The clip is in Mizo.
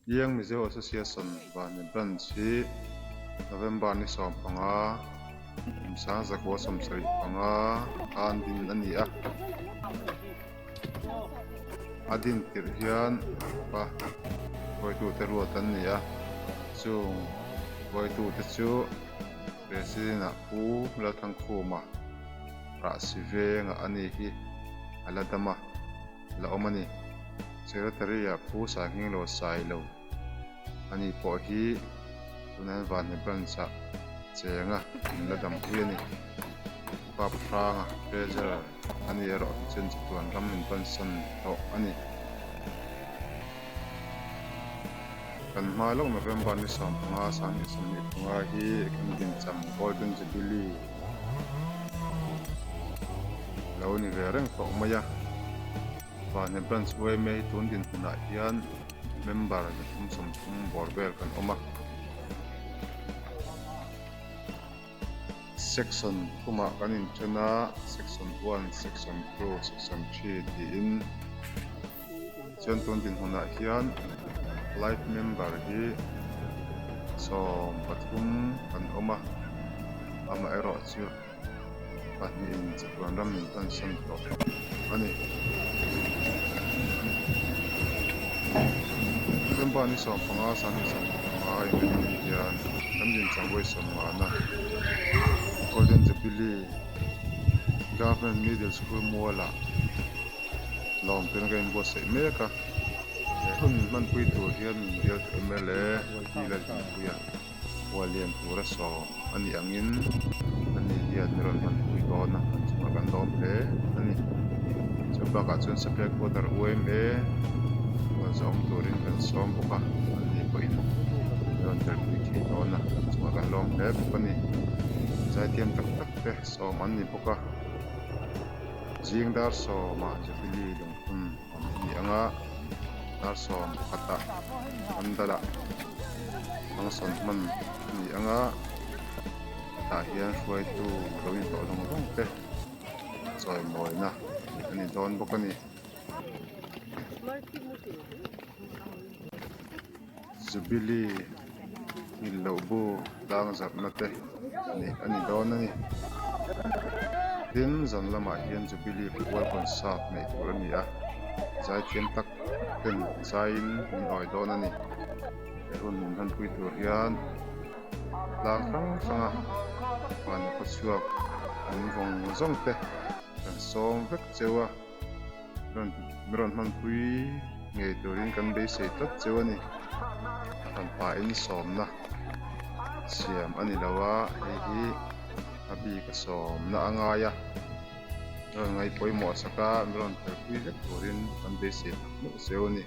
Young Mizo Association Vani Branch hi November ni 15 kum 1975 khan din a ni a. A din tirh hian pa hruaitute ruat an ni a, chung hruaitute chu President ah Pu Lalthangkhuma Rahsi vengah a ni hi a la dam a. la awm a ni. Secretary ah Pu Sainghinglo Sailo a ni pawh hi tunah hian Vanni Branch ah cheng a in la dam pui a ni. Pap Hranga Treasurer a ni erawh hi chuan chatuan ram in bansan tawh a ni. Kan hma lawk November ni 15 2025 hi kan dincham Golden Jubilee lo ni ve reng tawh mai a, Vane Branch yma hi tun dinhmunah hian member 330 bawr vel kan awm a. Section thumah kan inthen a, Section 1, Section 2, Section 3 tiin. Chuan tun dinhmunah hian life member hi 13 kan awm a, amaherawh chu pahnihin chatuan ram min pansan tawh a ni. November ni 15 2025 inrinni hian kan dinchang vawi sawmngana Golden Jubilee Government Middle School mualah Lawm ten ka inbuatsaih mek a, he hun hmanpui tur hian min bial tu mla Pi Lalhimpuia hual lian tura sawm a nih angin ani hian min rawn hmanpui dawn a, kan chungah kan lawm hle a ni. Chu bakah chuan Sapphire Quarter yma hual zawm turin kan sawm bawk a, ani pawhin min rawn telpui thei dawn a, kan chungah kan lawm hle bawk a ni. Zaithiam tak tak te sawm an ni bawk a. Zing dar sawmah Jubilee lungphun awm a ni ang a, dar 11ah Mandala function hman a ni ang a, hetah hian hruaitu lo inhlawh zawng zawng te chawimawina a ni dawn bawk a ni. Jubilee nghilh loh bu tlang zarhna te neih a ni dawn a ni. Tin, zan lamah hian Jubilee pual concert neih tur a ni a, zaithiam tak ten zaiin min awi dawn a ni. He hun min hmanpui tur hian tlang hrang hranga van khawchhuak min vawng zawng te kan sawm vek cheu a. Rawn rawn hmanpui ngei turin kan beisei tlat cheu a ni. Rawn pahin sawmna siam a ni lo a, hei hi a bik a sawmna a ngai a. Rawn ngaih pawimawh sak a, rawn telpui vek turin kan beisei tak meuh cheu a ni.